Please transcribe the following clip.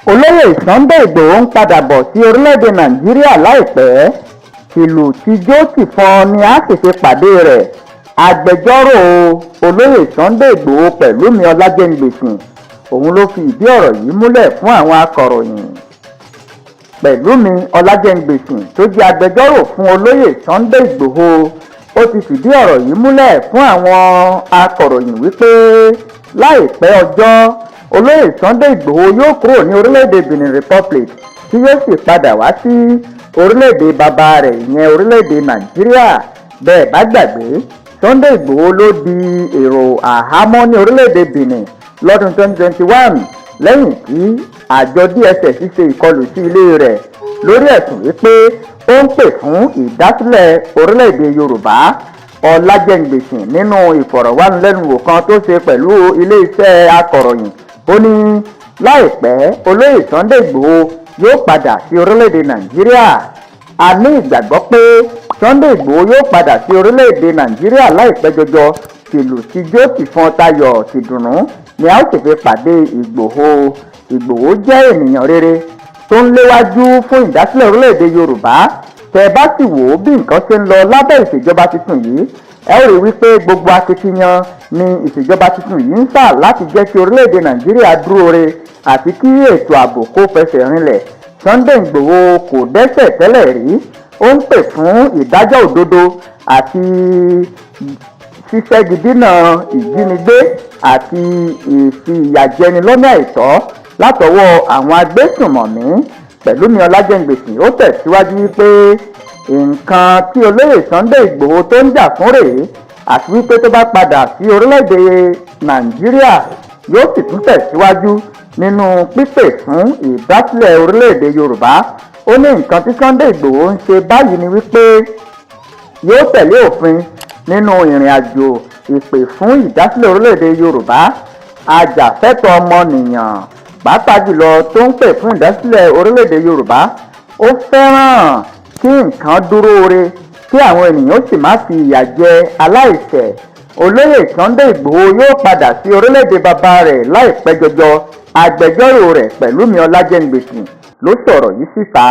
Olóyè Sunday Igboro ń padà bọ̀ sí orílẹ̀-èdè Nàìjíríà láìpẹ́. Tìlù tijọ́ tìfọn ni a sì fi pàdé rẹ̀. Agbẹjọ́rò olóyè Sunday Igboro, Pẹ̀lúmi Ọlájẹ́ngbèsì, òun ló fi ìdí ọ̀rọ̀ yìí múlẹ̀ fún àwọn akọ̀ròyìn. Pẹ̀lúmi Ọlájẹ́ngbèsì, tó jẹ́ agbẹjọ́rò fún olóyè Sunday Igboro, ó ti fìdí ọ̀rọ̀ yìí múlẹ̀ fún àwọn akọ̀ròyìn wípé láìpẹ́ ọjọ́, olóyè Sunday Igboro yóò kúrò ní orílẹ̀-èdè Benin Republic, tí yóò sì padà wá sí orílẹ̀-èdè bàbá rẹ̀, ìyẹn orílẹ̀-èdè Nàìjíríà. Bẹ́ẹ̀ bá gbàgbé, Sunday Igboro ló di èrò àhámọ́ ní orílẹ̀-èdè Benin lọ́dún 2021 lẹ́yìn tí àjọ DSS ṣe ìkọlù sí ilé rẹ̀ lórí ẹ̀sùn wípé ó ń pè fún ìdásílẹ̀ orílẹ̀-èdè Yorùbá. Ọlájẹ́ngbèsì, nínú ìfọ̀rọ̀wánilẹ́nuwò kan tó ṣe pẹ̀lú iléeṣẹ́ akọ̀ròyìn, ó ní láìpẹ́, olóyè Sunday Igboro yóò padà sí orílẹ̀-èdè Nàìjíríà. A ní ìgbàgbọ́ pé Sunday Igboro yóò padà sí orílẹ̀-èdè Nàìjíríà láìpẹ́ jọjọ. Tìlù tijó tìfọn tayọ̀ tìdùnnú ni a ó sì fi pàdé Ìgbòho. Ìgbòho jẹ́ ènìyàn rere tó ń léwájú fún ìdásílẹ̀ orílẹ̀-èdè Yorùbá. Tẹ́ ẹ bá sì wò ó bí nǹkan ṣe ń lọ lábẹ́ ìṣèjọba tuntun yìí, ẹ ó rí wípé gbogbo akitiyan ni ìṣèjọba tuntun yìí ń sà láti jẹ́ kí orílẹ̀-èdè Nàìjíríà dúró re àti kí ètò ààbò kó fẹsẹ̀ rinlẹ̀. Sunday Igbòho kò dẹ́ṣẹ̀ tẹ́lẹ̀ rí. Ó ń pè fún ìdájọ́ òdodo àti ṣíṣẹ́gidínà ìjínigbé àti ìfìyàjẹni lọ́nà àìtọ́ látọwọ́ àwọn agbésùnmọ̀mí. Pẹ̀lúmi Ọlájẹ́ngbèsì ó tẹ̀síwájú wípé nǹkan tí olóyè Sunday Igbòho tó ń jà fún rèé, àti wípé tó bá padà sí orílẹ̀-èdè Nàìjíríà, yóò sì tún tẹ̀síwájú nínú pípè fún ìdásílẹ̀ orílẹ̀-èdè Yorùbá. Ó ní nǹkan tí Sunday Igbòho ń ṣe báyìí ni wípé yóò tẹ̀lé òfin nínú ìrìn àjò ìpè fún ìdásílẹ̀ orílẹ̀-èdè Yorùbá. Ajàfẹ́tọ̀ọ́ ọmọnìyàn, pàápàá jùlọ tó ń pè fún ìdásílẹ̀ orílẹ̀-èdè Yorùbá, ó fẹ́ràn kí nǹkan dúró re, kí àwọn ènìyàn sì má fi ìyà jẹ aláìṣẹ̀. Olóyè Sunday Igbòho yóò padà sí orílẹ̀-èdè bàbá rẹ̀ láìpẹ́ jọjọ. Agbẹjọ́rò rẹ̀, Pẹ̀lúmi Ọlájẹ́ngbèsì, ló sọ̀rọ̀ yìí síta.